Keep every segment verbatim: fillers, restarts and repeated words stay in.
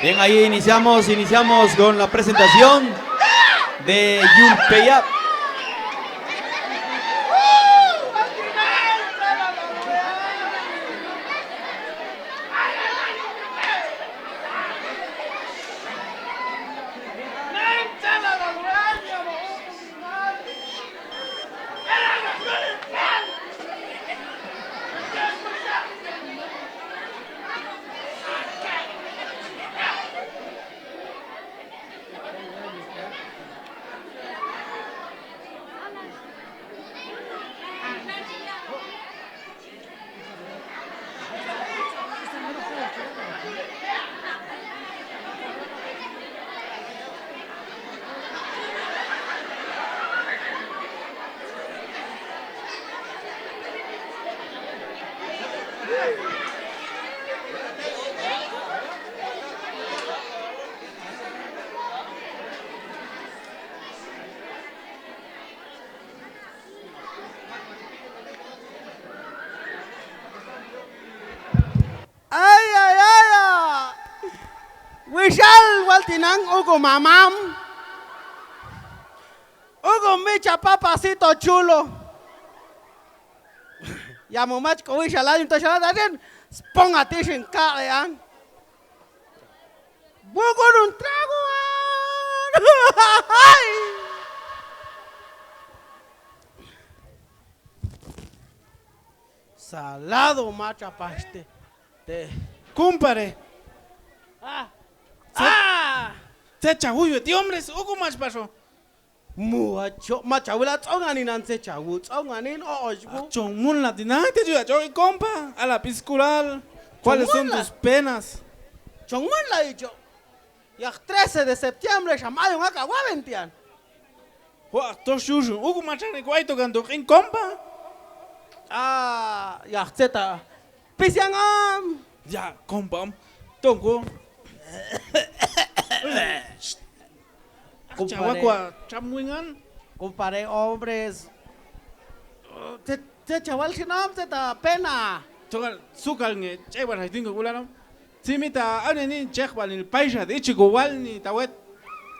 Bien, ahí iniciamos, iniciamos con la presentación de Yul Peyap. Ay, ay, ay, ay. Wishal wal tinan uku mamam. Uku micha papasito chulo. Ya mo mach ko wishal ayu to shala tadin. Spong ati sin kak lean. Buku nun trago. Salado macha paste. Te. Kumpare. Ah. Se-, ah. Se chaguyo ti hombres, uku mach paso. Muacho, macha wila tsonganin an se chagu, tsonganin o o. Chongun la tinan te juga choi kompa, a la piskural. ¿Cuáles son tus penas? Chongun la icho. Yak trese de septiembre, xa mayo ngaka wawen tian. Wak, to syusun, uku macam ni kuai to gantung in kompa. Ah, yak ceta. Pisiang om. Ya, kompa om. Tunggu. Kumpa cawa de. Kua camuingan. Kumpa de hombres. Ceta. Cewek cawal si nom, ceta pena. Sukal, sukal nge, cewek hai tinggal ulan nom. Si mita, ane ni, cek bal ni, paisa, di ichi gowal ni, tawet.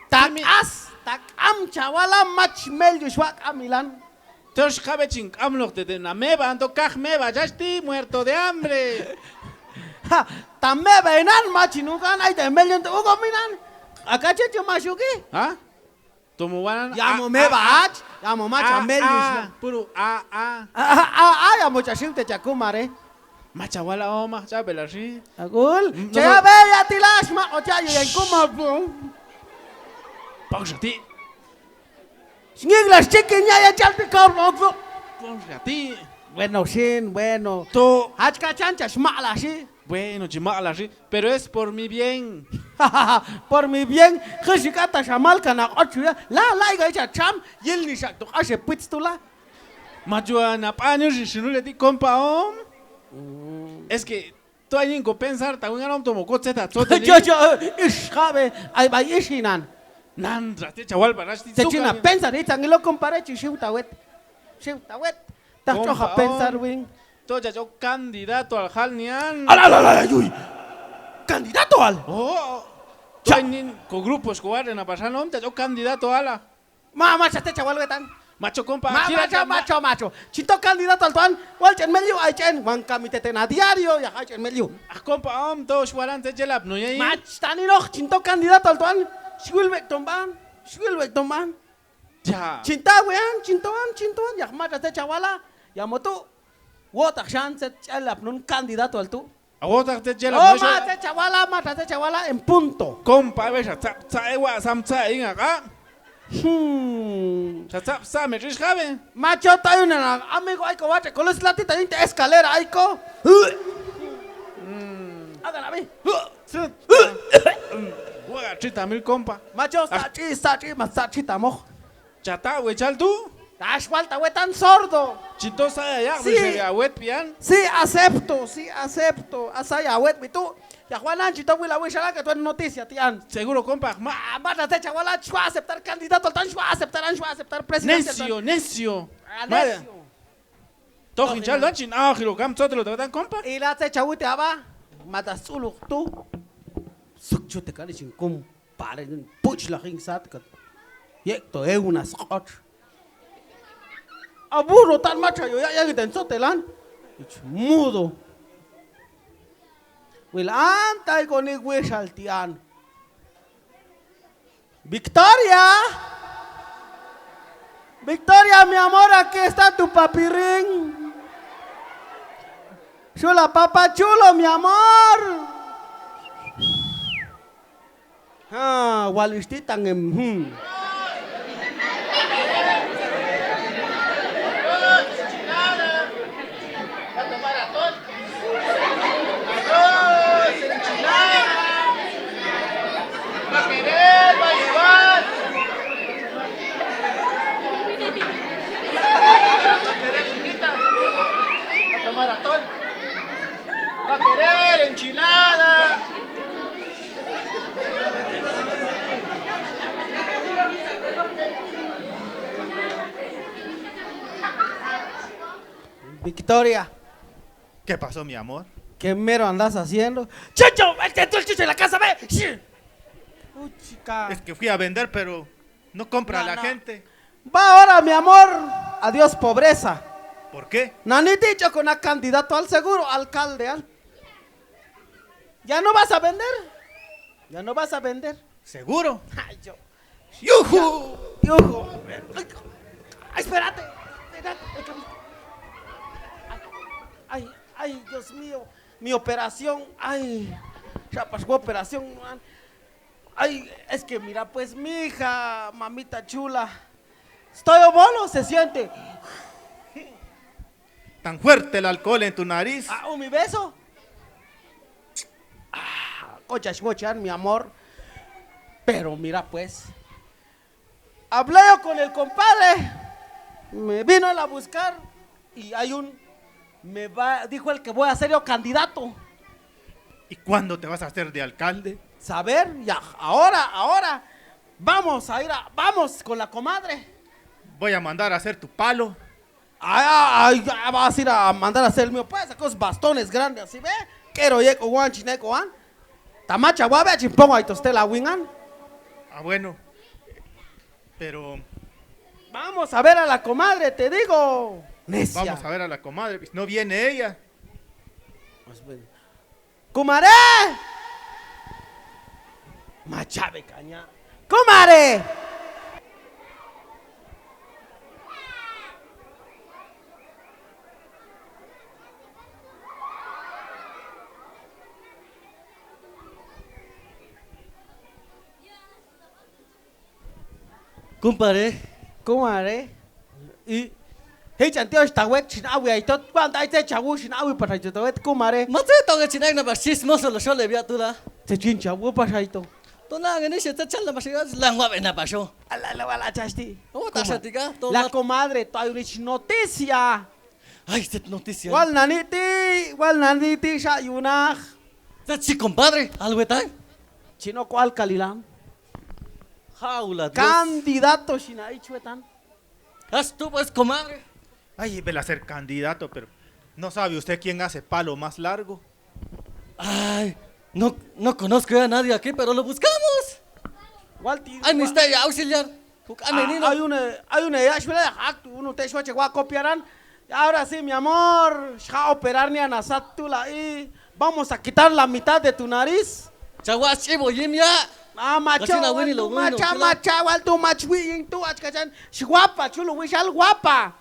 Tak as, tak am cawala mach mel ju suak amilan. Terus kabe cing am lok tete, na meba, anto kah meba, jasti muerto de hambre. Ha, ta meba inan mach inukan, ai te mel ju tu ugo minan. Akache cuma suki. Ha? Tomo wanan. Ya mo meba ach, ya mo macha mel. Puru a a. A a a, ya mo chasiu te chaku mare. Macha wala o mah cha bela si. Agul. Cha bela tilas ma o cha yu yang kuma bung. Pang sati. Singing las chicken ya ya chal te kau mo bung. Pang sati. Bueno sin, bueno. To. Hach kachan cha smak lah si. Bueno, chimak lah si. Pero es por mi bien. Por mi bien, kesi kata samal kana ochu ya. La, la, iga icha cham, yil ni sak tuk ase pits tu la. Majua na panyo si sinule ti kompa om. Es que tu ayin ko pensar, tawingan om tomo kot seta, sote ni. Yo, yo, ish, kabe, ai bai ish inan. Nan, rate chawal paras ti. Cecina pensar, icha ngilo kompare chi siu tawet. Siu tawet. Tacho ha pensar wing. To chacho candidato al hal nian. Ala ala ala yuy. Candidato al. Oh. Chainin ko grupos ko ada na pasanom chacho candidato ala. Ma ma chate chawal wetan. Macho kompa. Ma macho macho macho. Chinto candidato al tuan. Wal chen meliu ai chen. Wang kami tete na diario ya ai chen meliu. Ah kompa om to sualan te jelap no yai. Mach tani noh chinto candidato al tuan. Siwil wek tomban. Siwil wek tomban. Cinta wean, cintoan, cintoan, ya mata te cawala, ya mo tu, wo tak shan se chalap nun candidato al tu. Wo tak te chalap. Oh, mata te cawala, mata te cawala, en punto. Kompa be sa, sa, sa ewa sam sa inga ka. Hmm. Sa, sa, sa me tris kabe. Macho tayu na, amigo ai ko wache, kolos lati tayu te escalera ai ko. Hmm. Aga na mi. Set. Gua cita mil kompa. Macho, sachi, sachi, mas sachi tamoh. Chata we chal tu. Tashwal tawetan sordo. Chinto saya ya, sí. Bisa ya wet pian. Sí, acepto, sí, acepto. Asaya wet bitu. Ya Juanan chinto wila wishala ke tuan notis ya tian. Seguro kompa. Ma, ma date chawala chua aceptar candidato tan chua aceptar an chua aceptar presidente. Necio, necio. Ah, necio. Toh, hinchal dan chin, ah, hilo kam, sote lo tawetan kompa. Ila te chawuti aba, mata suluk tu. Suk, cute kali singkum. Pare, puch lah ring sat kat. Yek to, eh, unas kot. Aburo tan macha yo, ya, ya, gitu, sotelan. Ich, mudo. Wil antai koni gue saltian. Victoria! Victoria, mi amor, aquí está tu papirín. Sula papa chulo, mi amor. Ha, walis titang em. Hmm. Arroz, enchilada. Va a querer, va a llevar. Va a querer, chiquita. Va a tomar atol. Va a querer, enchilada. Victoria. ¿Qué pasó, mi amor? ¿Qué mero andas haciendo? ¡Chucho! ¡Vete tú, chucho, de la casa, ve! ¡Shh! Uy, chica. Es que fui a vender, pero no compra la gente. Va ahora, mi amor. Adiós, pobreza. ¿Por qué? Nanti yo con una candidato al seguro, alcalde, al. ¿Ya no vas a vender? ¿Ya no vas a vender? ¿Seguro? Ay, yo. ¡Yujú! ¡Yujú! Ay, espérate, espérate. Ay, ay, Dios mío, mi operación. Ay, ya pasó operación, man. Ay, es que mira, pues, mija, mamita chula. Estoy bolo, se siente. Tan fuerte el alcohol en tu nariz. Ah, un mi beso. Ah, cochas, cochas, mi amor. Pero mira, pues. Hablé yo con el compadre. Me vino él a buscar. Y hay un. Me va, dijo él que voy a ser yo candidato. ¿Y cuándo te vas a hacer de alcalde? Saber, ya, ahora, ahora. Vamos a ir a, vamos con la comadre. Voy a mandar a hacer tu palo. Ay, ay, ay, vas a ir a mandar a hacer el mío, pues, con esos bastones grandes así, ve. Quiero ir con Juan, Chineco, Juan. Tamacha, voy a ver si pongo ahí tosté la wingan. Ah, bueno. Pero. Vamos a ver a la comadre, te digo. Necia. Vamos a ver a la comadre, pues, no viene ella. Pues, bueno. ¡Kumare! Macha be kanya. ¡Kumare! Kumpare. Kumare. I. Hei, chan tio, esta wet, chin awi ai tot, kuan dai te chawu, chin awi pasai tot wet, kumare. Mate tau nge chin ai na pas chismoso lo sole bia tu la. Te chin chawu pasai to. To na nge ni se te chal na pas, lang wa be na paso. Ala, ala, ala, chasti. Oh, ta sa tika, to la mat- comadre, to ai uni chin noticia. Ay, set noticia. Wal nani ti, wal nani ti sa yunak. Set si compadre, alwetan. Chino kual kalilan. Jaula, Dios. Candidato sina ichwetan. Haz tú, pues, comadre. Ay, vela ser candidato, pero ¿no sabe usted quién hace palo más largo? Ay, no, no conozco a nadie aquí, pero lo buscamos. Walti, ay, necesita auxiliar. Kuk ame ni no. Ay, unu, ay, unu, ya, shbela, ya, hak tu, unu, te shwa, che, gua copiaran. Ya, ahora sí, mi amor, shha operar ni ana satu la i. Vamos a quitar la mitad de tu nariz. Chawa, chivo, yim ya. Ah, macho, macha, macha, wal tu mach wi, yin tu, ach kachan. Shi guapa, chulo, wi shal guapa.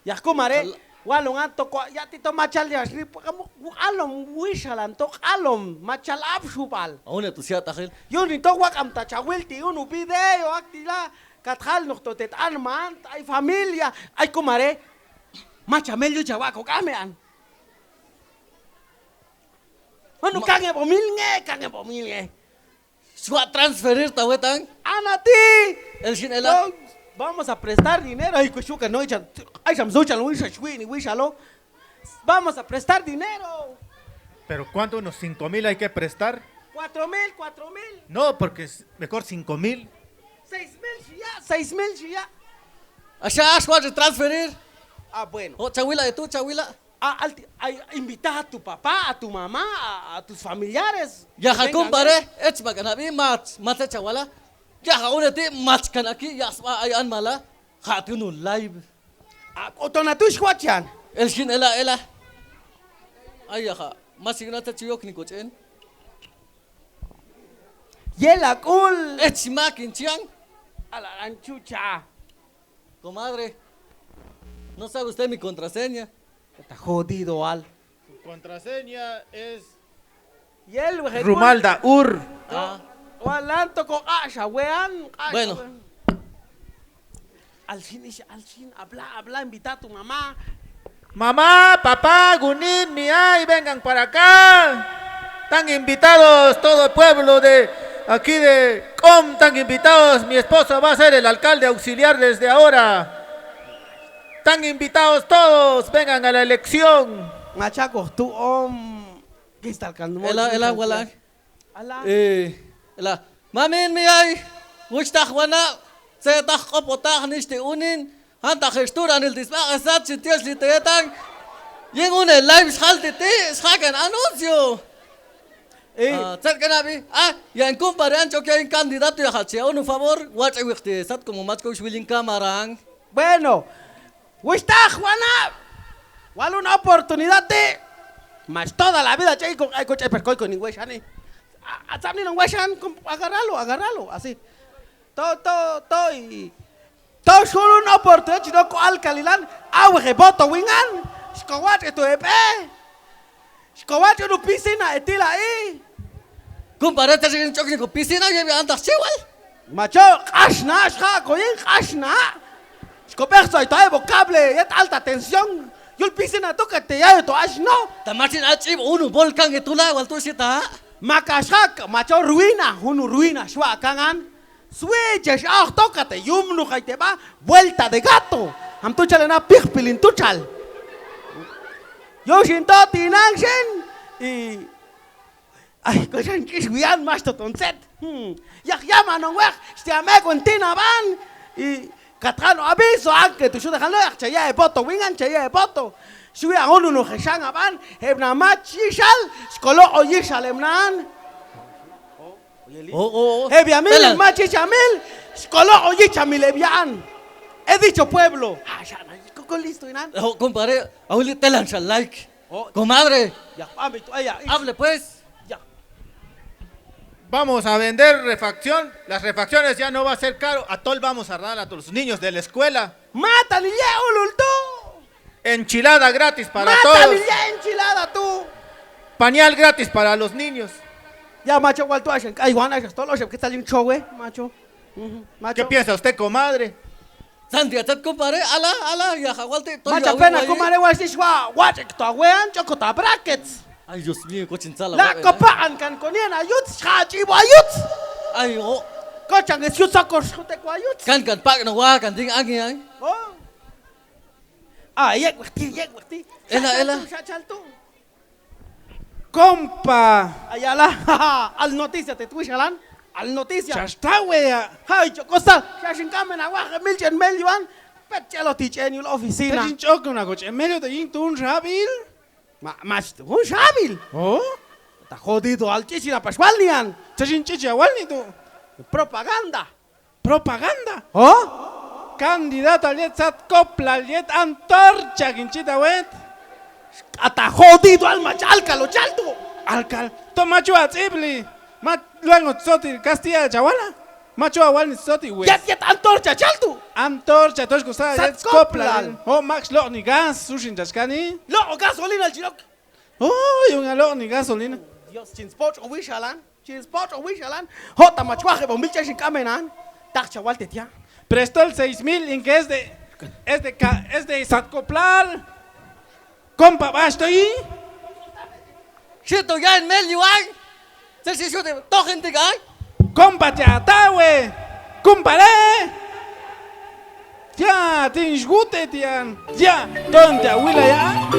Ya, kumare, walong anto ko, ya ti to machal ya, shri, kamu, alom, wi shalan to, alom, machal abshubal. Aune tu siya tahil. Yun ito wak am ta chawil ti, unu video, ak ti la. Kat hal nok to tet an man, ay familia, ay kumare. Macha mel yu chawa ko kame an. Anu ma- kange bomil nge, kange bomil nge. Suak transferir tawe tang. Ana ti. El sin ela. Vamos a prestar dinero. Ay, kushuka no, ay, cham, ay, cham, so, cham, wi, sa, shwi, ni, wi, sa, lo. Vamos a prestar dinero. ¿Pero cuánto? ¿Unos cinco mil hay que prestar? Cuatro mil, cuatro mil. No, porque es mejor cinco mil. Seis mil, sí, ya, seis mil, sí, ya. Asha, asha, transferir. Ah, bueno. Oh, chawila, eh, tú, chawila. A, al ti-, ay, invita a tu papá, a tu mamá, a, a tus familiares. Ya, que vengan, compadre, eh, cuma kan abi mach, mach cawala. Ya, kau nanti mach kan aki, ya, sma ayan mala. Ka tu nu live. A, otona tu squad yan. El shin ela, ela. Ay, ya, ka. Masih kena cacuyok ni kocen. Yela kul. Eh, chimakin chiang. Ala lanchucha. Comadre, ¿no sabe usted mi contraseña? Está jodido, al. Su contraseña es Yel, weje, Rumalda Ur. Ah. Walan toko kasha, wean, kasha, bueno. Wean. Al shin, ish, al shin, habla, habla, invita a tu mamá. Mamá, papá, Gunin, mi ay, vengan para acá. Están invitados todo el pueblo de aquí de Com, están invitados. Mi esposa va a ser el alcalde auxiliar desde ahora. Están invitados todos, vengan a la elección. Macha kok tu om. Ela, ela, wala. Ala. Eh, ela. Mamin, mi ay. Wuch ta wana. Se ta kopo ta nishti unin. Han ta gestura nil disma, esat si tios li tetan. Yen une live sal titi, sakan anuncio. Eh. Ah, tet kan abi. Ah, yan compadre an chok yan candidato ya hachi. Unu favor, watch wikti. Sat como mach ko willing kamarang. Bueno. Wis ta wana. Walun oportunidad ti. Mas toda la vida che iko, iko che perko iko ning weshan ni. A, a, sab ni nong weshan, kom-, agárralo, agárralo, así. To, to, to, i. To sulun oportunidad chino ko alkalilan, awe he boto wingan. Siko watch e tu epe. Siko watch e unu piscina e tila i. Compadre, ta singin chok ni ko piscina, ye bi antak siwal. Macho, kasna, ska, koyin, kasna. Siko pek soy toy bo cable, yet alta tensión. Yul piscina tu kate yayo to asno. Ta machin achib unu volcán e tula, wal tu sita. Maka ska, macho ruina, unu ruina, sua kangan. Sue, jes, ah, toca te yumnu kai te ba, vuelta de gato. Ham tu chale na pih pilin tu chal. Yo sin to tinang sin. I, ay, ko san kis wian mas to tonset. Hmm. Yak yama nong wek, stia me kon tina ban. I, katkan abiso angke tu sudah kan lo yak chaya e boto, wingan chaya e boto. Sue ang unu no kesang aban, heb na machi sal, skolo o yisal em nan. Oh, oh, oh. He, biamil, machi chamil, skolo oyi chamil, he, bian. He dicho pueblo. Ah, ya, na, koko listo, inan. Oh, compadre, auli telan sa like. Oh. Comadre. Ya, pamit tu, ya. Hable, pues. Ya. Vamos a vender refacción. Las refacciones ya no va a ser caro. Atol vamos a dar a los niños de la escuela. Matan ye ulul tu. Enchilada gratis para todos. Matan ye enchilada tu. Pañal gratis para los niños. Ya, macho, wal tu ashan. Ay, Juan, ashan, tolo, ashan, ¿qué tal un show, eh, macho? Ujú, macho. ¿Qué piensa usted, comadre? Santi, achat, compadre, ala, ala, ya, hawal te, to, macho, ya, pena, wal, compadre, wal, sis, wa, wa, chek, to, wean, choko, ta, brackets. Ay, Dios mío, kochin sala. La, wa, kopa, an, kan, konian, ayuts, ha, chibo, ayuts. Ay, oh. Kochang, es, yut, sakor, sute, ko, ayuts. Kan, kan, pak, no, wa, kan, ding, angi, ay. Oh. Ah, yek, wakti, yek, wakti. Ela, ela. Sachal tu, sachal tu. Compa. Ayala, al noticia te tui salan. Al noticia. Sasta wea. Hai, chokosa. Sashin kamen awak mil chen mil yuan. Pet chelo ti chen yul oficina. Sashin choko na ko chen mil yuan te yin tun sabil. Ma, mas tun sabil. Oh? Ta jodido al chichi na pas wal nian. Sashin chichi awal ni tu. Propaganda. Propaganda. Oh? Candidato al yet sat kopla al yet antorcha ginchita wet. Ata jodido al mach alkal o chaltu. Alkal. To macho a tsibli. Ma luango soti Castilla chawala. Macho awal ni soti wet. Yet yet antorcha chaltu. Antorcha tosh kusa yet kopla al. Sat kopla al. Oh, max lo ni gas, sushin chachkani. Lo gasolina al chilok. Oh, yung a lo ni gasolina. Dios, chin spot o wishalan. Chin spot o wishalan. Jota machuaje bombil chashin kamenan. Tak chawal tetia. Prestó el seis mil, inke es de, es de ca-, es de Satcoplal. Compa, basto i. Siento ya en medio ay. Se si siente tojen te ay. Compa, ya tawe. Compa, le. Ya, tin gute tian. Ya, ton ya wila ya.